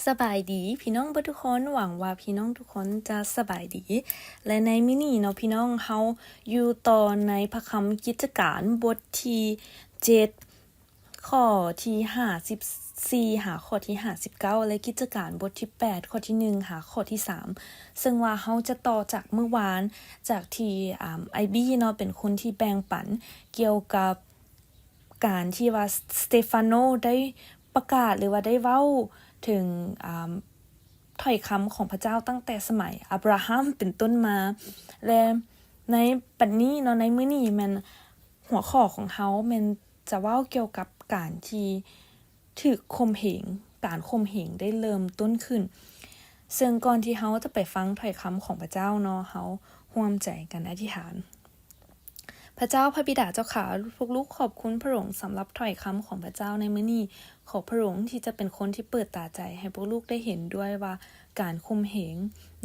ສະບາຍດີພີ່ນ້ອງເບິດທຸກຄົນ, ຫວັງວ່າພີ່ນ້ອງທຸກຄົນຈະສະບາຍດີ. ແລະ ໃນມື້ນີ້ເນາະພີ່ນ້ອງ, ເຮົາຢູ່ຕໍ່ໃນພະຄຳກິດຈະການບົດທີເຈັດ ຂໍ້ທີຫ້າສິບສີ່ຫາຂໍ້ທີຫ້າສິບເກົ້າ ແລະ ກິດຈະການບົດທີແປດ ຂໍ້ທີໜຶ່ງຫາຂໍ້ທີສາມ ເຊິ່ງວ່າເຮົາຈະຕໍ່ຈາກມື້ວານ, ຈາກທີ່ ອາ ອ້າຍບີເນາະ ເປັນຄົນທີ່ແບ່ງປັນກ່ຽວກັບ ການທີ່ວ່າສະເຕຟາໂນໄດ້ປະກາດ ຫຼືວ່າໄດ້ເວົ້າເຖິງ ອາ ຖ້ອຍຄຳຂອງພະເຈົ້າຕັ້ງແຕ່ສະໄໝອາບຣາຮາມເປັນຕົ້ນມາ ແລະ ໃນບັດນີ້ເນາະ, ໃນມື້ນີ້ແມ່ນຫົວຂໍ້ຂອງເຮົາແມ່ນຈະເວົ້າກ່ຽວກັບການທີ່ຖືກຂົ່ມເຫງ, ການຂົ່ມເຫງໄດ້ເລີ່ມຕົ້ນຂຶ້ນ. ເຊິ່ງກ່ອນທີ່ເຮົາຈະໄປຟັງຖ້ອຍຄຳຂອງພະເຈົ້າເນາະ, ເຮົາຮ່ວມໃຈກັນອະທິຖານ. ພະເຈົ້າພະບິດາເຈົ້າຂ້າ, ພວກລູກຂອບຄຸນພະອົງສຳລັບຖ້ອຍຄຳຂອງພະເຈົ້າໃນມື້ນີ້. ຂໍພະອົງທີ່ຈະເປັນຄົນທີ່ເປີດຕາໃຈໃຫ້ພວກລູກໄດ້ເຫັນດ້ວຍວ່າການຂົ່ມເຫງ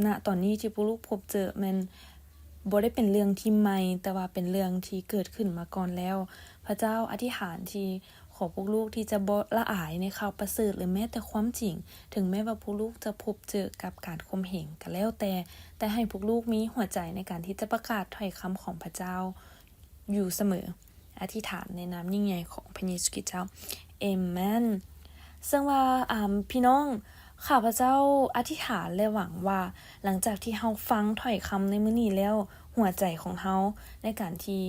ນະຕອນນີ້ທີ່ພວກລູກພົບເຈີແມ່ນບໍ່ໄດ້ເປັນເລື່ອງທີ່ໃໝ່, ແຕ່ວ່າເປັນເລື່ອງທີ່ເກີດຂຶ້ນມາກ່ອນແລ້ວ. ພະເຈົ້າອະທິຖານທີ່ ຂໍພວກລູກທີ່ຈະບໍ່ລະອາຍໃນຂ່າວປະເສີດ ຫຼືແມ້ແຕ່ຄວາມຈິງ, ເຖິງແມ້ວ່າພວກລູກຈະພົບເຈີກັບການຂົ່ມເຫງກໍແລ້ວແຕ່, ແຕ່ໃຫ້ພວກລູກມີຫົວໃຈໃນການທີ່ຈະປະກາດຖ້ອຍຄຳຂອງພະເຈົ້າຢູ່ສະເໝີ. ອະທິຖານໃນນາມຍິ່ງໃຫຍ່ຂອງພະເຢຊູຄຣິດເຈົ້າ. ເອເມນ. ເຊິ່ງວ່າ ອາ ພີ່ນ້ອງ, ຂ້າພະເຈົ້າອະທິຖານ ແລະ ຫວັງວ່າ ຫຼັງຈາກທີ່ເຮົາຟັງຖ້ອຍຄຳໃນມື້ນີ້ແລ້ວ, ຫົວໃຈຂອງເຮົາໃນການທີ່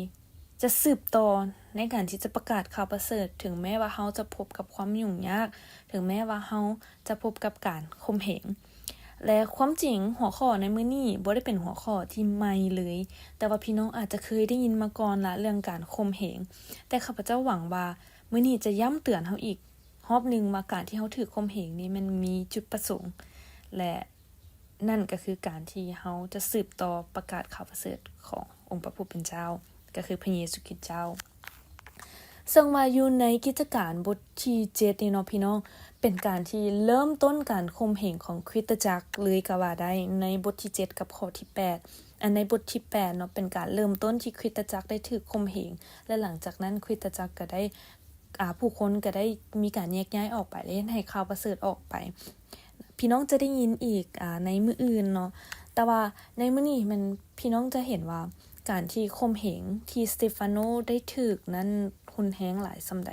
ຈະສືບຕໍ່ໃນການທີ່ຈະປະກາດຂ່າວປະເສີດ, ເຖິງແມ້ວ່າເຮົາຈະພົບກັບຄວາມຫຍຸ້ງຍາກ, ເຖິງແມ້ວ່າເຮົາຈະພົບກັບການຂົ່ມເຫງ. ແລະ ຄວາມຈິງ, ຫົວຂໍ້ໃນມື້ນີ້ບໍ່ໄດ້ເປັນຫົວຂໍ້ທີ່ໃໝ່ເລີຍ, ແຕ່ວ່າພີ່ນ້ອງອາດຈະເຄີຍໄດ້ຍິນມາກ່ອນລະ ເລື່ອງການຂົ່ມເຫງ. ແຕ່ຂ້າພະເຈົ້າຫວັງວ່າ ມື້ນີ້ຈະຢ້ຳເຕືອນເຮົາອີກຮອບໜຶ່ງວ່າ ການທີ່ເຮົາຖືກຂົ່ມເຫງນີ້ ມັນມີຈຸດປະສົງ ແລະ ນັ້ນກໍຄືການທີ່ເຮົາຈະສືບຕໍ່ປະກາດຂ່າວປະເສີດຂອງອົງພະຜູ້ເປັນເຈົ້າ, ກໍຄືພະເຢຊູຄຣິດເຈົ້າ. ເຊິ່ງວ່າຢູ່ໃນກິດຈະການບົດທີເຈັດນີ້ເນາະ ພີ່ນ້ອງ, ເປັນການທີ່ເລີ່ມຕົ້ນການຂົ່ມເຫງຂອງຄຣິສຕະຈັກເລີຍກໍວ່າໄດ້, ໃນບົດທີເຈັດກັບຂໍ້ທີແປດ. ອັນໃນບົດທີແປດເນາະ ເປັນການເລີ່ມຕົ້ນທີ່ຄຣິສຕະຈັກໄດ້ຖືກຂົ່ມເຫງ, ແລະ ຫຼັງຈາກນັ້ນຄຣິສຕະຈັກກໍໄດ້ ອາ ຜູ້ຄົນກໍໄດ້ມີການແຍກຍ້າຍອອກໄປ ແລະ ເຮັດໃຫ້ຂ່າວປະເສີດອອກໄປ. ພີ່ນ້ອງຈະໄດ້ຍິນອີກ ອາ ໃນມື້ອື່ນເນາະ, ແຕ່ວ່າໃນມື້ນີ້ແມ່ນ ພີ່ນ້ອງຈະເຫັນວ່າການທີ່ຂົ່ມເຫງທີ່ສະເຕຟາໂນໄດ້ຖືກນັ້ນຮຸນແຮງຫຼາຍສ່ຳໃດ.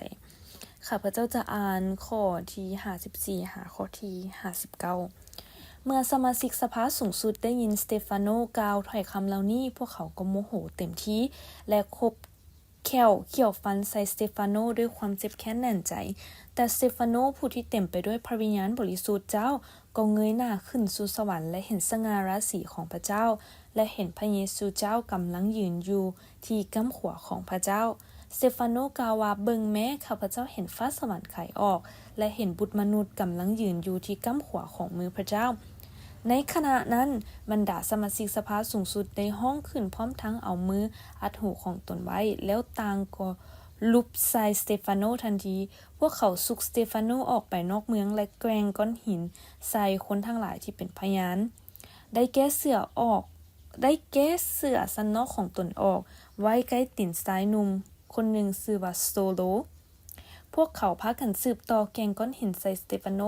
ຂ້າພະເຈົ້າຈະອ່ານຂໍ້ທີຫ້າສິບສີ່ຫາຂໍ້ທີຫ້າສິບເກົ້າ. ເມື່ອສະມາຊິກສະພາສູງສຸດໄດ້ຍິນສະເຕຟາໂນກ່າວຖ້ອຍຄຳເຫຼົ່ານີ້, ພວກເຂົາກໍໂມໂຫເຕັມທີ່ ແລະ ຄົບ ແຂ້ວຂ້ຽວຟັນໃສ່ສະເຕຟາໂນດ້ວຍຄວາມເຈັບແຄ້ນແໜ້ນໃຈ. ແຕ່ສະເຕຟາໂນ ຜູ້ທີ່ເຕັມໄປດ້ວຍພະວິນຍານບໍລິສຸດເຈົ້າ ກໍເງີຍໜ້າຂຶ້ນສູ່ສະຫວັນ ແລະ ເຫັນສະຫງ່າລາສີຂອງພະເຈົ້າ ແລະ ເຫັນພະເຢຊູເຈົ້າກຳລັງຢືນຢູ່ທີ່ກ້ຳຂວາຂອງພະເຈົ້າ. ສະເຕຟາໂນກ່າວວ່າ, ເບິ່ງແມ້, ຂ້າພະເຈົ້າເຫັນຟ້າສະຫວັນໄຂອອກ ແລະ ເຫັນບຸດມະນຸດກຳລັງຢືນຢູ່ທີ່ກ້ຳຂວາຂອງມືພະເຈົ້າ. ໃນຂະນະນັ້ນ, ບັນດາສະມາຊິກສະພາສູງສຸດໄດ້ຮ້ອງຂຶ້ນ ພ້ອມທັງເອົາມືອັດຫູຂອງຕົນໄວ້, ແລ້ວຕ່າງກໍລຸບໃສ່ສະເຕຟາໂນທັນທີ. ພວກເຂົາຊຸກສະເຕຟາໂນອອກໄປນອກເມືອງ ແລະ ແກວ່ງກ້ອນຫີນໃສ່ຄົນທັງຫຼາຍທີ່ເປັນພະຍານ. ໄດ້ແກ້ເສື້ອອອກ, ໄດ້ແກ້ເສື້ອຊັ້ນນອກຂອງຕົນອອກ, ໄວ້ໃກ້ຕີນຊາຍໜຸ່ມຄົນໜຶ່ງຊື່ວ່າໂຊໂລ. ພວກເຂົາພາກັນສືບຕໍ່ແກວ່ງກ້ອນຫີນໃສ່ສະເຕຟາໂນ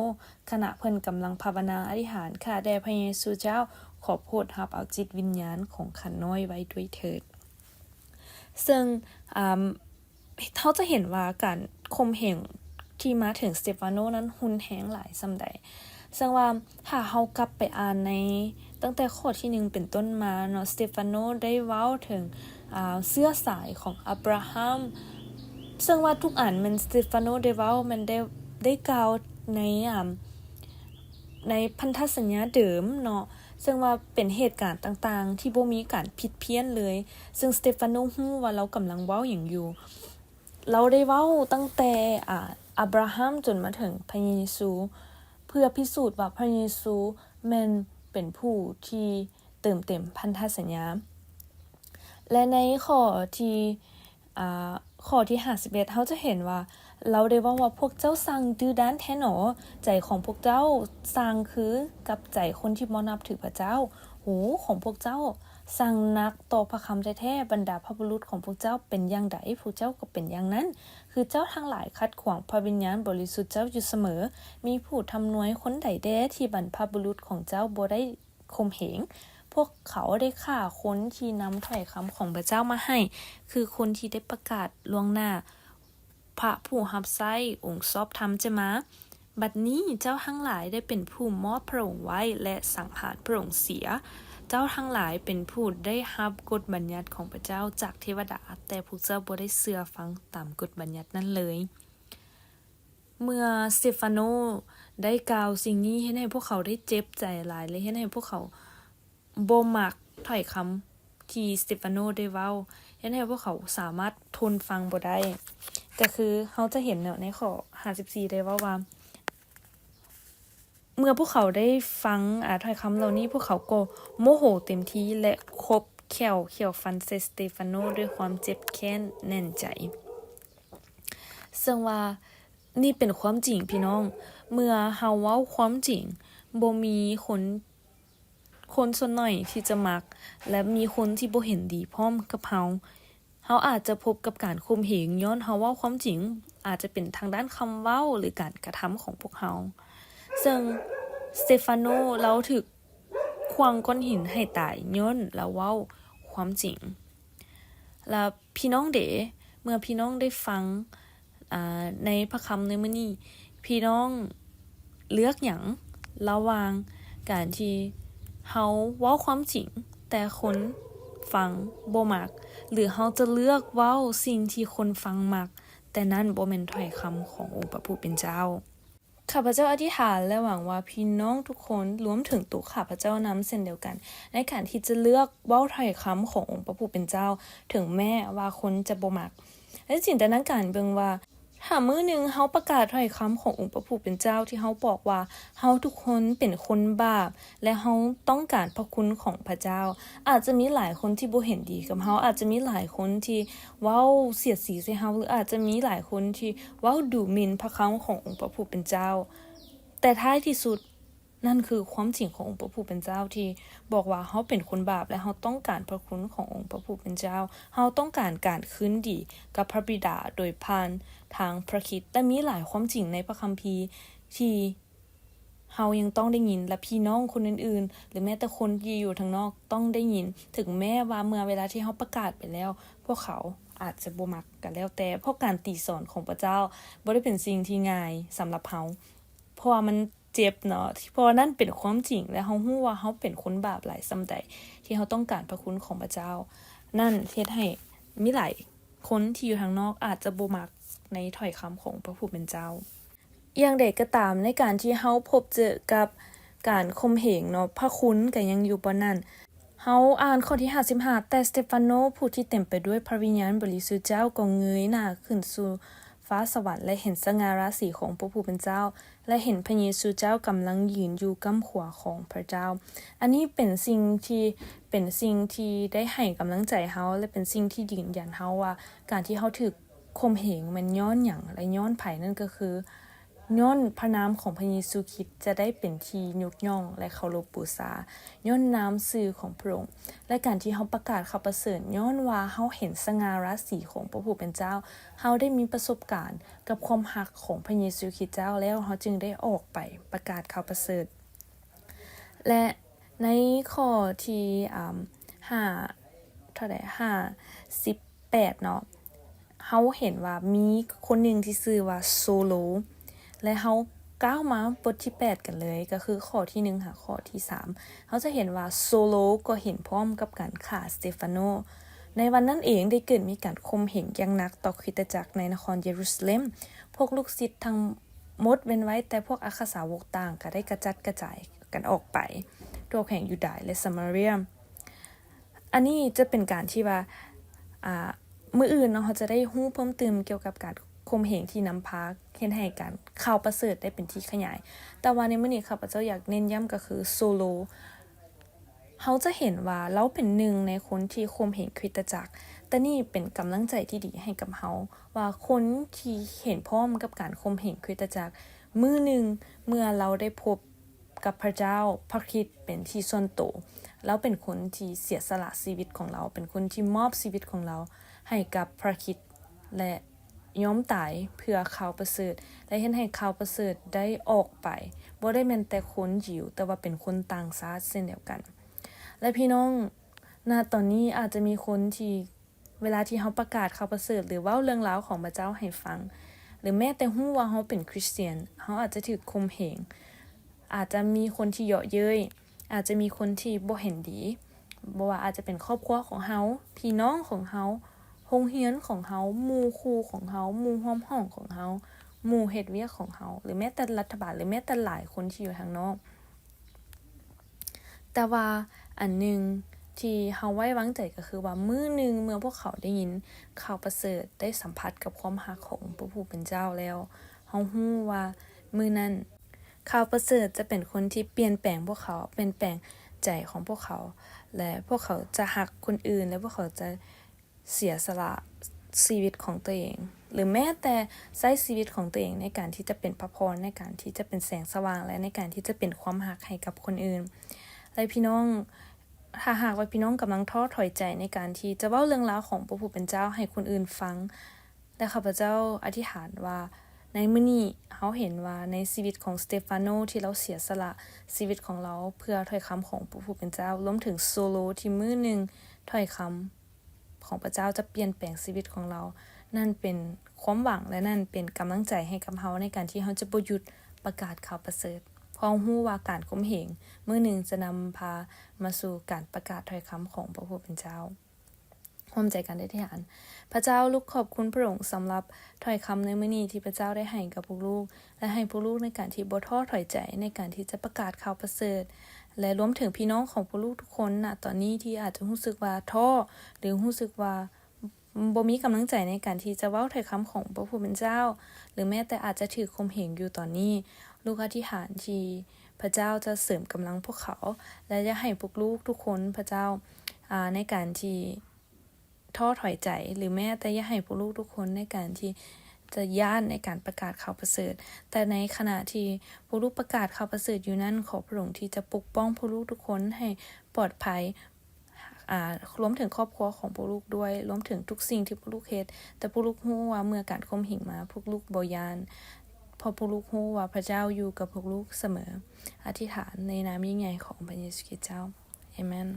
ຂະນະເພິ່ນກຳລັງພາວະນາອະທິຖານ, ຂ້າແດ່ພະເຢຊູເຈົ້າ, ຂໍໂປດຮັບເອົາຈິດວິນຍານຂອງຂ້ານ້ອຍໄວ້ດ້ວຍເຖີດ. ເຊິ່ງ ອາ ເຮົາຈະເຫັນວ່າການຂົ່ມເຫງທີ່ມາເຖິງສະເຕຟາໂນນັ້ນຮຸນແຮງຫຼາຍສ່ຳໃດ. ເຊິ່ງວ່າຖ້າເຮົາກັບໄປອ່ານໃນຕັ້ງແຕ່ຂໍ້ທີໜຶ່ງເປັນຕົ້ນມາເນາະ, ສະເຕຟາໂນໄດ້ເວົ້າເຖິງ ອາ ເຊື້ອສາຍຂອງອາບຣາຮາມ, ເຊິ່ງວ່າທຸກອັນແມ່ນສະເຕຟາໂນໄດ້ເວົ້າ, ແມ່ນໄດ້ ໄດ້ກ່າວໃນ ອາ ໃນພັນທະສັນຍາເດີມເນາະ, ເຊິ່ງວ່າເປັນເຫດການຕ່າງໆທີ່ບໍ່ມີການຜິດພຽນເລີຍ, ເຊິ່ງສະເຕຟາໂນຮູ້ວ່າລາວກຳລັງເວົ້າຫຍັງຢູ່. ລາວໄດ້ເວົ້າຕັ້ງແຕ່ ອາ ອາບຣາຮາມຈົນມາເຖິງພະເຢຊູ ເພື່ອພິສູດວ່າພະເຢຊູແມ່ນເປັນຜູ້ທີ່ເຕີມເຕັມພັນທະສັນຍາ. ແລະ ໃນຂໍ້ທີ່ ອາ ຂໍ້ທີຫ້າສິບເອັດ ເຮົາຈະເຫັນວ່າລາວໄດ້ເວົ້າວ່າ, ພວກເຈົ້າຊ່າງດື້ດ້ານແທ້ໜໍ, ໃຈຂອງພວກເຈົ້າຊ່າງຄືກັບໃຈຄົນທີ່ບໍ່ນັບຖືພະເຈົ້າ. ຫູຂອງພວກເຈົ້າ ຊ່າງໜັກຕໍ່ພະຄຳແທ້ໆ, ບັນດາພະບຸລຸດຂອງພວກເຈົ້າເປັນຢ່າງໃດ, ພວກເຈົ້າກໍເປັນຢ່າງນັ້ນ. ຄືເຈົ້າທັງຫຼາຍຂັດຂວາງພະວິນຍານບໍລິສຸດເຈົ້າຢູ່ສະເໝີ. ມີຜູ້ທຳນວຍຄົນໃດແດ່ທີ່ບັນພະບຸລຸດຂອງເຈົ້າບໍ່ໄດ້ຂົ່ມເຫງ? ພວກເຂົາໄດ້ຂ້າຄົນທີ່ນຳຖ້ອຍຄຳຂອງພະເຈົ້າມາໃຫ້, ຄືຄົນທີ່ໄດ້ປະກາດລ່ວງໜ້າ ພະຜູ້ຮັບໃຊ້ອົງຊອບທຳຈະມາ. ບັດນີ້ເຈົ້າທັງຫຼາຍໄດ້ເປັນຜູ້ມອບພະອົງໄວ້ ແລະ ສັງຫານພະອົງເສຍ. ເຈົ້າທັງຫຼາຍເປັນຜູ້ໄດ້ຮັບກົດບັນຍັດຂອງພະເຈົ້າຈາກເທວະດາ, ແຕ່ພວກເຈົ້າບໍ່ໄດ້ເຊື່ອຟັງຕາມກົດບັນຍັດນັ້ນເລີຍ. ເມື່ອສະເຕຟາໂນໄດ້ກ່າວສິ່ງນີ້, ເຮັດໃຫ້ພວກເຂົາໄດ້ເຈັບໃຈຫຼາຍ ແລະ ເຮັດໃຫ້ພວກເຂົາບໍ່ມັກຖ້ອຍຄຳ ທີ່ສະເຕຟາໂນໄດ້ເວົ້າ ເຮັດໃຫ້ພວກເຂົາສາມາດທົນຟັງບໍ່ໄດ້. ກໍຄືເຮົາຈະເຫັນເນາະ ໃນຂໍ້ຫ້າສິບສີ່ໄດ້ເວົ້າວ່າ ເມື່ອພວກເຂົາໄດ້ຟັງ ອາ ຖ້ອຍຄຳເຫຼົ່ານີ້, ພວກເຂົາກໍໂມໂຫເຕັມທີ່ ແລະ ຄົບແຂ້ວຂ້ຽວຟັນໃສ່ສະເຕຟາໂນດ້ວຍຄວາມເຈັບແຄ້ນແໜ້ນໃຈ. ເຊິ່ງວ່ານີ້ເປັນຄວາມຈິງ, ພີ່ນ້ອງ, ເມື່ອເຮົາເວົ້າຄວາມຈິງ, ບໍ່ມີຄົນ ຄົນສ່ວນໜ້ອຍທີ່ຈະມັກ ແລະ ມີຄົນທີ່ບໍ່ເຫັນດີພ້ອມກັບເຮົາ. ເຮົາອາດຈະພົບກັບການຂົ່ມເຫງຍ້ອນເຮົາເວົ້າຄວາມຈິງ, ອາດຈະເປັນທາງດ້ານຄຳເວົ້າ ຫຼື ການກະທຳຂອງພວກເຮົາ. ເຊິ່ງສະເຕຟາໂນລາວຖືກຂວ້າງກ້ອນຫີນໃຫ້ຕາຍຍ້ອນລາວເວົ້າຄວາມຈິງ. ແລະ ພີ່ນ້ອງເດ, ເມື່ອພີ່ນ້ອງໄດ້ຟັງ ອາ ໃນພະຄຳໃນມື້ນີ້, ພີ່ນ້ອງເລືອກຫຍັງລະຫວ່າງການທີ່ເຮົາເວົ້າຄວາມຈິງ ແຕ່ຄົນຟັງບໍ່ມັກ ຫຼື ເຮົາຈະເລືອກເວົ້າສິ່ງທີ່ຄົນຟັງມັກ, ແຕ່ນັ້ນບໍ່ແມ່ນຖ້ອຍຄຳຂອງອົງພະຜູ້ເປັນເຈົ້າ? ຂ້າພະເຈົ້າອະທິຖານ ແລະ ຫວັງວ່າພີ່ນ້ອງທຸກຄົນ, ລວມເຖິງຕົວຂ້າພະເຈົ້ານຳເຊັ່ນດຽວກັນ, ໃນການທີ່ຈະເລືອກເວົ້າຖ້ອຍຄຳຂອງອົງພະຜູ້ເປັນເຈົ້າ, ເຖິງແມ້ວ່າຄົນຈະບໍ່ມັກ. ແລະ ຈິນຕະນາການເບິ່ງວ່າ ຖ້າມື້ໜຶ່ງເຮົາປະກາດຖ້ອຍຄຳຂອງອົງພະຜູ້ເປັນເຈົ້າ ທີ່ເຮົາບອກວ່າເຮົາທຸກຄົນເປັນຄົນບາບ ແລະ ເຮົາຕ້ອງການພະຄຸນຂອງພະເຈົ້າ. ອາດຈະມີຫຼາຍຄົນທີ່ບໍ່ເຫັນດີກັບເຮົາ, ອາດຈະມີຫຼາຍຄົນທີ່ເວົ້າສຽດສີໃສ່ເຮົາ, ຫຼື ອາດຈະມີຫຼາຍຄົນທີ່ເວົ້າດູໝິ່ນພະຄຳຂອງອົງພະຜູ້ເປັນເຈົ້າ. ແຕ່ທ້າຍທີ່ສຸດ, ນັ້ນຄືຄວາມຈິງຂອງອົງພະຜູ້ເປັນເຈົ້າ ທີ່ບອກວ່າເຮົາເປັນຄົນບາບ ແລະ ເຮົາຕ້ອງການພະຄຸນຂອງອົງພະຜູ້ເປັນເຈົ້າ. ເຮົາຕ້ອງການການຄືນດີກັບພະບິດາໂດຍຜ່ານທາງພະຄຣິດ. ແລະ ມີຫຼາຍຄວາມຈິງໃນພະຄຳພີທີ່ເຮົາຍັງຕ້ອງໄດ້ຍິນ ແລະ ພີ່ນ້ອງຄົນອື່ນໆ ຫຼື ແມ້ແຕ່ຄົນທີ່ຢູ່ທາງນອກຕ້ອງໄດ້ຍິນ, ເຖິງແມ້ວ່າເມື່ອເວລາທີ່ເຮົາປະກາດໄປແລ້ວ ພວກເຂົາອາດຈະບໍ່ມັກກໍແລ້ວແຕ່. ເພາະການຕີສອນຂອງພະເຈົ້າບໍ່ໄດ້ເປັນສິ່ງທີ່ງ່າຍສຳລັບເຮົາ, ເພາະວ່າມັນ ເຈັບເນາະ, ເພາະວ່ານັ້ນເປັນຄວາມຈິງ ແລະ ເຮົາຮູ້ວ່າເຮົາເປັນຄົນບາບຫຼາຍສ່ຳໃດ ທີ່ເຮົາຕ້ອງການພະຄຸນຂອງພະເຈົ້າ. ນັ້ນເຮັດໃຫ້ມີຫຼາຍຄົນທີ່ຢູ່ທາງນອກອາດຈະບໍ່ມັກໃນຖ້ອຍຄຳຂອງພະຜູ້ເປັນເຈົ້າ. ຢ່າງໃດກໍຕາມ, ໃນການທີ່ເຮົາພົບເຈີກັບການຂົ່ມເຫງເນາະ, ພະຄຸນກໍຍັງຢູ່ບ່ອນນັ້ນ. ເຮົາອ່ານຂໍ້ທີຫ້າສິບຫ້າ, ແຕ່ສະເຕຟາໂນ ຜູ້ທີ່ເຕັມໄປດ້ວຍພະວິນຍານບໍລິສຸດເຈົ້າ ກໍເງີຍໜ້າຂຶ້ນສູ່ຟ້າສະຫວັນ ແລະ ເຫັນສະຫງ່າລາສີຂອງພະຜູ້ເປັນເຈົ້າ ແລະ ເຫັນພະເຢຊູເຈົ້າກຳລັງຢືນຢູ່ກ້ຳຂວາຂອງພະເຈົ້າ. ອັນນີ້ເປັນສິ່ງທີ່ ເປັນສິ່ງທີ່ໄດ້ໃຫ້ກຳລັງໃຈເຮົາ ແລະ ເປັນສິ່ງທີ່ຢືນຢັນເຮົາວ່າ ການທີ່ເຮົາຖືກຂົ່ມເຫງແມ່ນຍ້ອນຫຍັງ ແລະ ຍ້ອນໃຜ? ນັ້ນກໍຄື ຍ້ອນພະນາມຂອງພະເຢຊູຄຣິດຈະໄດ້ເປັນທີ່ຍົກຍ້ອງ ແລະ ເຄົາລົບບູຊາ ຍ້ອນນາມຊື່ຂອງພະອົງ ແລະ ການທີ່ເຮົາປະກາດຂ່າວປະເສີດ ຍ້ອນວ່າເຮົາເຫັນສະຫງ່າລາສີຂອງພະຜູ້ເປັນເຈົ້າ, ເຮົາໄດ້ມີປະສົບການກັບຄວາມຮັກຂອງພະເຢຊູຄຣິດເຈົ້າແລ້ວ, ເຮົາຈຶ່ງໄດ້ອອກໄປປະກາດຂ່າວປະເສີດ. ແລະ ໃນຂໍ້ທີ ອາ ຫ້າ ເທົ່າໃດ ຫ້າສິບແປດເນາະ, ເຮົາເຫັນວ່າມີຄົນໜຶ່ງທີ່ຊື່ວ່າໂຊໂລ ແລະ ເຮົາກ້າວມາບົດທີແປດກັນເລີຍ, ກໍຄືຂໍ້ທີໜຶ່ງຫາຂໍ້ທີສາມ. ເຮົາຈະເຫັນວ່າໂຊໂລກໍເຫັນພ້ອມກັບການຂ້າສະເຕຟາໂນ. ໃນວັນນັ້ນເອງໄດ້ເກີດມີການຂົ່ມເຫງຢ່າງໜັກຕໍ່ຄຣິສຕະຈັກໃນນະຄອນເຢຣູຊາເລັມ. ພວກລູກສິດທັງໝົດເວັ້ນໄວ້ແຕ່ພວກອັກຄະສາວົກຕ່າງກໍໄດ້ກະຈັດກະຈາຍກັນອອກໄປທົ່ວແຂວງຢູດາ ແລະ ສະມາເຣຍ. ອັນນີ້ຈະເປັນການທີ່ວ່າ ອ່າ ມື້ອື່ນເນາະ ເຮົາຈະໄດ້ຮູ້ເພີ່ມຕື່ມກ່ຽວກັບການຂົ່ມເຫງທີ່ນຳພາເຮັດໃຫ້ການຂ່າວປະເສີດໄດ້ເປັນທີ່ຂະຫຍາຍ. ແຕ່ວ່າໃນມື້ນີ້ຂ້າພະເຈົ້າຢາກເນັ້ນຢ້ຳກໍຄືໂຊໂລ. ເຮົາຈະເຫັນວ່າລາວເປັນໜຶ່ງໃນຄົນທີ່ຂົ່ມເຫງຄຣິສຕະຈັກ, ແຕ່ນີ້ເປັນກຳລັງໃຈທີ່ດີໃຫ້ກັບເຮົາ ວ່າຄົນທີ່ເຫັນພ້ອມກັບການຂົ່ມເຫງຄຣິສຕະຈັກ, ມື້ໜຶ່ງເມື່ອລາວໄດ້ພົບ ກັບພະເຈົ້າ, ພະຄຣິດເປັນທີ່ສ່ວນໂຕ. ລາວເປັນຄົນທີ່ເສຍສະຫຼະຊີວິດຂອງລາວ, ເປັນຄົນທີ່ມອບຊີວິດຂອງລາວໃຫ້ກັບພະຄຣິດ ແລະ ຍອມຕາຍເພື່ອຂ່າວປະເສີດ ແລະ ເຮັດໃຫ້ຂ່າວປະເສີດໄດ້ອອກໄປ, ບໍ່ໄດ້ແມ່ນແຕ່ຄົນຢິວ, ແຕ່ວ່າເປັນຄົນຕ່າງຊາດເຊັ່ນດຽວກັນ. ແລະ ພີ່ນ້ອງ, ນະຕອນນີ້ອາດຈະມີຄົນທີ່ ເວລາທີ່ເຮົາປະກາດຂ່າວປະເສີດ ຫຼື ເວົ້າເລື່ອງລາວຂອງພະເຈົ້າໃຫ້ຟັງ ຫຼື ແມ້ແຕ່ຮູ້ວ່າເຮົາເປັນຄຣິສຕຽນ, ເຮົາອາດຈະຖືກຂົ່ມເຫງ, ອາດຈະມີຄົນທີ່ເຍາະເຍີ້ຍ, ອາດຈະມີຄົນທີ່ບໍ່ເຫັນດີ, ບໍ່ວ່າອາດຈະເປັນຄອບຄົວຂອງເຮົາ, ພີ່ນ້ອງຂອງເຮົາ, ໂຮງຮຽນຂອງເຮົາ, ໝູ່ຄູ່ຂອງເຮົາ, ໝູ່ຮ່ວມຫ້ອງຂອງເຮົາ, ໝູ່ເຮັດວຽກຂອງເຮົາ, ຫຼື ແມ້ແຕ່ລັດຖະບານ, ຫຼື ແມ້ແຕ່ຫຼາຍຄົນທີ່ຢູ່ທາງນອກ. ແຕ່ວ່າອັນໜຶ່ງທີ່ເຮົາໄວ້ວາງໃຈກໍຄືວ່າ ມື້ໜຶ່ງເມື່ອພວກເຂົາໄດ້ຍິນຂ່າວປະເສີດ, ໄດ້ສຳຜັດກັບຄວາມຮັກຂອງພະຜູ້ເປັນເຈົ້າແລ້ວ, ເຮົາຮູ້ວ່າມື້ນັ້ນຂ່າວປະເສີດຈະເປັນຄົນທີ່ປ່ຽນແປງພວກເຂົາ, ປ່ຽນແປງໃຈຂອງພວກເຂົາ, ແລະ ພວກເຂົາຈະຮັກຄົນອື່ນ, ແລະ ພວກເຂົາຈະ ເສຍສະຫຼະຊີວິດຂອງຕົວເອງ ຫຼື ແມ້ແຕ່ໃຊ້ຊີວິດຂອງຕົວເອງໃນການທີ່ຈະເປັນພະພອນ, ໃນການທີ່ຈະເປັນແສງສະຫວ່າງ ແລະ ໃນການທີ່ຈະເປັນຄວາມຮັກໃຫ້ກັບຄົນອື່ນ. ແລະ ພີ່ນ້ອງ, ຖ້າຫາກວ່າພີ່ນ້ອງກຳລັງທໍ້ຖອຍໃຈໃນການທີ່ຈະເວົ້າເລື່ອງລາວຂອງພະຜູ້ເປັນເຈົ້າໃຫ້ຄົນອື່ນຟັງ, ແລະ ຂ້າພະເຈົ້າອະທິຖານວ່າ ໃນມື້ນີ້ເຮົາເຫັນວ່າໃນຊີວິດຂອງສະເຕຟາໂນ ທີ່ລາວເສຍສະຫຼະຊີວິດຂອງລາວເພື່ອຖ້ອຍຄຳຂອງພະຜູ້ເປັນເຈົ້າ, ລວມເຖິງໂຊໂລ ທີ່ມື້ໜຶ່ງຖ້ອຍຄຳ ຂອງພະເຈົ້າຈະປ່ຽນແປງຊີວິດຂອງລາວ, ນັ້ນເປັນຄວາມຫວັງ ແລະ ນັ້ນເປັນກຳລັງໃຈໃຫ້ກັບເຮົາໃນການທີ່ເຮົາຈະບໍ່ຢຸດປະກາດຂ່າວປະເສີດ, ເພາະເຮົາຮູ້ວ່າການຂົ່ມເຫງມື້ໜຶ່ງຈະນຳພາມາສູ່ການປະກາດຖ້ອຍຄຳຂອງພະຜູ້ເປັນເຈົ້າ. ຮ່ວມໃຈກັນອະທິຖານ. ພະເຈົ້າ, ລູກຂອບຄຸນພະອົງສຳລັບຖ້ອຍຄຳໃນມື້ນີ້ທີ່ພະເຈົ້າໄດ້ໃຫ້ກັບພວກລູກ ແລະ ໃຫ້ພວກລູກໃນການທີ່ບໍ່ທໍ້ຖອຍໃຈໃນການທີ່ຈະປະກາດຂ່າວປະເສີດ ແລະ ລວມເຖິງພີ່ນ້ອງຂອງພວກລູກທຸກຄົນນະຕອນນີ້ທີ່ອາດຈະຮູ້ສຶກວ່າທໍ້ ຫຼື ຮູ້ສຶກວ່າບໍ່ມີກຳລັງໃຈໃນການທີ່ຈະເວົ້າຖ້ອຍຄຳຂອງພະຜູ້ເປັນເຈົ້າ ຫຼື ແມ້ແຕ່ອາດຈະຖືກຂົ່ມເຫງຢູ່ຕອນນີ້. ລູກອະທິຖານທີ່ພະເຈົ້າຈະເສີມກຳລັງພວກເຂົາ ແລະ ຢ່າໃຫ້ພວກລູກທຸກຄົນ, ພະເຈົ້າ, ອາ, ໃນການທີ່ ທໍ້ຖອຍໃຈ ຫຼື ແມ້ແຕ່ຢ່າໃຫ້ພວກລູກທຸກຄົນໃນການທີ່ຈະຢ້ານໃນການປະກາດຂ່າວປະເສີດ. ແຕ່ໃນຂະນະທີ່ພວກລູກປະກາດຂ່າວປະເສີດຢູ່ນັ້ນ, ຂໍພະອົງທີ່ຈະປົກປ້ອງພວກລູກທຸກຄົນໃຫ້ປອດໄພ, ອາ, ລວມເຖິງຄອບຄົວຂອງພວກລູກດ້ວຍ, ລວມເຖິງທຸກສິ່ງທີ່ພວກລູກເຮັດ. ແຕ່ພວກລູກຮູ້ວ່າເມື່ອການຂົ່ມເຫງມາ, ພວກລູກບໍ່ຢ້ານ, ເພາະພວກລູກຮູ້ວ່າພະເຈົ້າຢູ່ກັບພວກລູກສະເໝີ. ອະທິຖານໃນນາມຍິ່ງໃຫຍ່ຂອງພະເຢຊູຄຣິດເຈົ້າ. ອາເມນ.